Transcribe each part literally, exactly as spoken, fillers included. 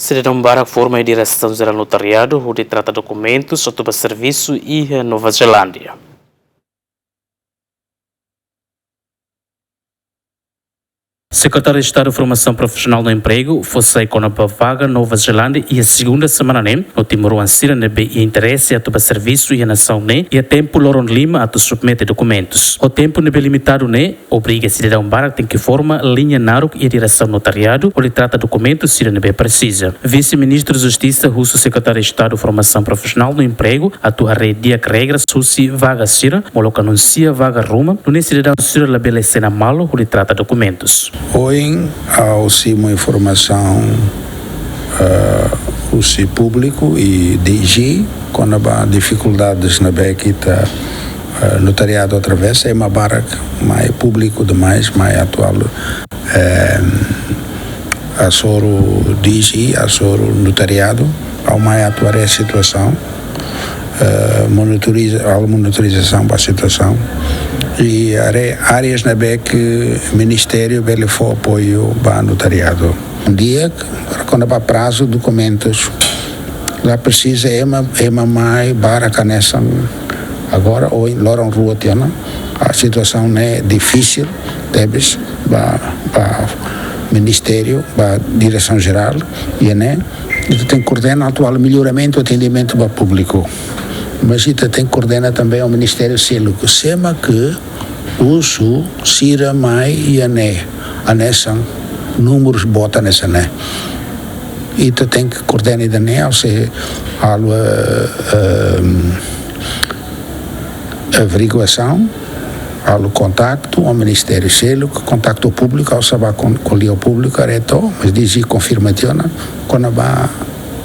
Sidadaun barak forma iha Diresaun Jerál Notariadu hodi trata dokumentus atu ba servisu iha Nova Zelándia. Sekretáriu Estadu Formasaun Profisionál no Empregu fó sai kona-ba vaga Nova Zelándia iha segunda semana ne'e, no timoroan sira ne'ebé iha interese atu ba servisu iha nasaun ne'e iha tempu loron lima atu submete dokumentus. Ho tempu ne'ebé limitadu ne'e, obriga sidadaun barak tenke forma liña naruk iha Diresaun Notariadu hodi trata dokumentus sira ne'ebé presiza. Vise-Ministru Justisa husu Sekretáriu Estadu Formasaun Profisionál no Empregu atu haree di'ak regras husi vaga sira, molok anunsia vaga ruma, nune'e sidadaun sira labele sena malu hodi trata dokumentus. Ohin ha'u simu informasaun, eh, husi públiku i D G kona-ba difikuldades ne'ebé ita, eh, notariadu através, ema barak mai, públiku demais mai atu halo, eh, hasoru D G, hasoru notariadu, ha'u mai atu haree situasaun, eh, monitoriza, halo monitorizasaun ba situasaun. I haree áreas ne'ebé ke ministériu bele fó apoiu ba notariadu. Di'ak, kona-ba prazu dokumentus, la presiza ema, ema mai barak hanesan agora, ohin loron rua tiha ona. Situasaun ne'e difisil tebes ba, ba ministériu, ba Diresaun Jerál, i ne'e ita tenke koordena atu halo melloramentu atendimentu ba públiku. Mas ita tenke koordena também ho ministériu seluk. Sé mak husu sira mai iha ne'e, hanesan númerus boot hanesan ne'e. Ita tenke koordena ida-ne'e, ou seja, halo, eh, ehm, averiguasaun, halo kontaktu ho ministériu seluk, kontaktu públiku, ha'u sei ba kon-, ko'alia ho públiku, haree to'ok, mas D G konfirma tiha ona kona-ba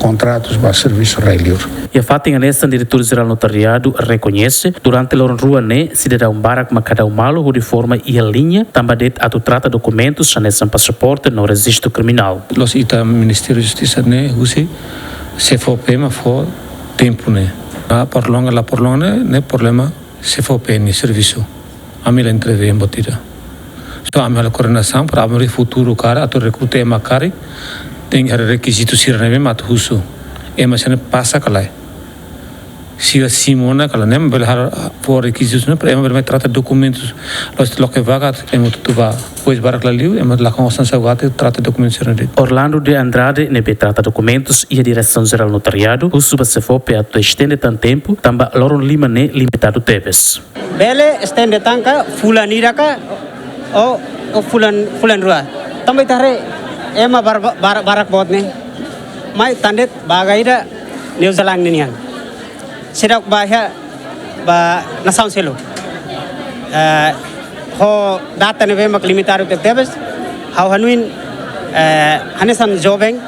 kontratus ba servisu rai-li'ur. Iha fatin hanesan, Diretór Jerál Notariadu rekoñese, durante loron rua ne'e, sidadaun barak mak daumalu hodi forma iha liña, tanba de'it atu trata dokumentus hanesan pasaporte no rejistu kriminál. Loos, ita Ministériu Justisa ne'e husi SEFOPE mak fó tempu ne'e. Ah, prolonga la prolonga ne'e, ne'e problema SEFOPE nia servisu. Ami la intervén buat ida. Só ami halo koordenasaun para ami futuru karik atu rekruta ema karik, tenke haree rekizitu sira ne'ebé mak atu husu. Ema sira-ne'e pasa ka lae. Sira simu ona ka lae, ne'e mak bele halo fó rekizitu ne'e para ema bele mai trata dokumentus. Loos, loke vaga, ema hotu-hotu bá. Depois barak la liu, ema lakon osan saugati trata dokumentus sira-ne'e de'it. Orlando de Andrade, ne'ebé trata dokumentus iha Diresaun Jerál Notariadu, husu ba SEFOPE atu estende tan tempu, tanba loron lima ne'e limitadu tebes. Bele estende tan ka fulan ida ka, ou, ou fulan, fulan rua. Tanba ita haree ema bar-, bar-, barak boot ne'e. Mai tan de'it vaga ida New Zealand nian. Seidauk ba iha, ba nasaun seluk. Eh, ho data ne'ebé mak limitadu tebetebes, ha'u hanoin, eh, hanesan joven,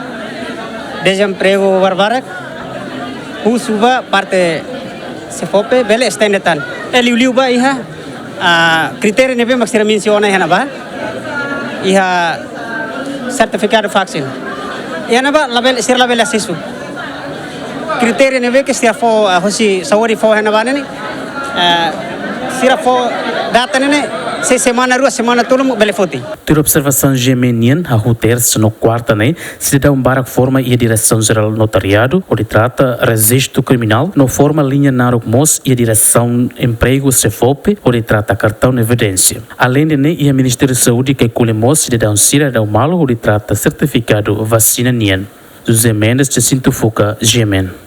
dezempregu barbarak, husu ba parte SEFOPE bele estende tan. Eh, liuliu ba iha, ah, kritériu ne'ebé mak sira mensiona iha ne'ebá, iha sertifikadu vaksin. Iha ne'ebá labele, sira labele asesu. Kritériu ne'ebé ke sira fó, ah, husi saúde fó iha ne'ebá ne'e, ah, sira fó data ne'e, se semana rua, semana tolu mak bele foti. Tuir observasaun GMN nian, hahú tersa no kuarta ne'e, sidadaun barak forma iha Diresaun Jerál Notariadu, hodi trata rejistu kriminál, no forma liña naruk mós iha Diresaun Empregu SEFOPE, hodi trata kartaun evidénsia. Aleinde ne'e, iha Ministériu Saúde kalkula mós sidadaun sira daumalu hodi trata sertifikadu vasina nian. José Mendes, Jacinto Fuca, GMN.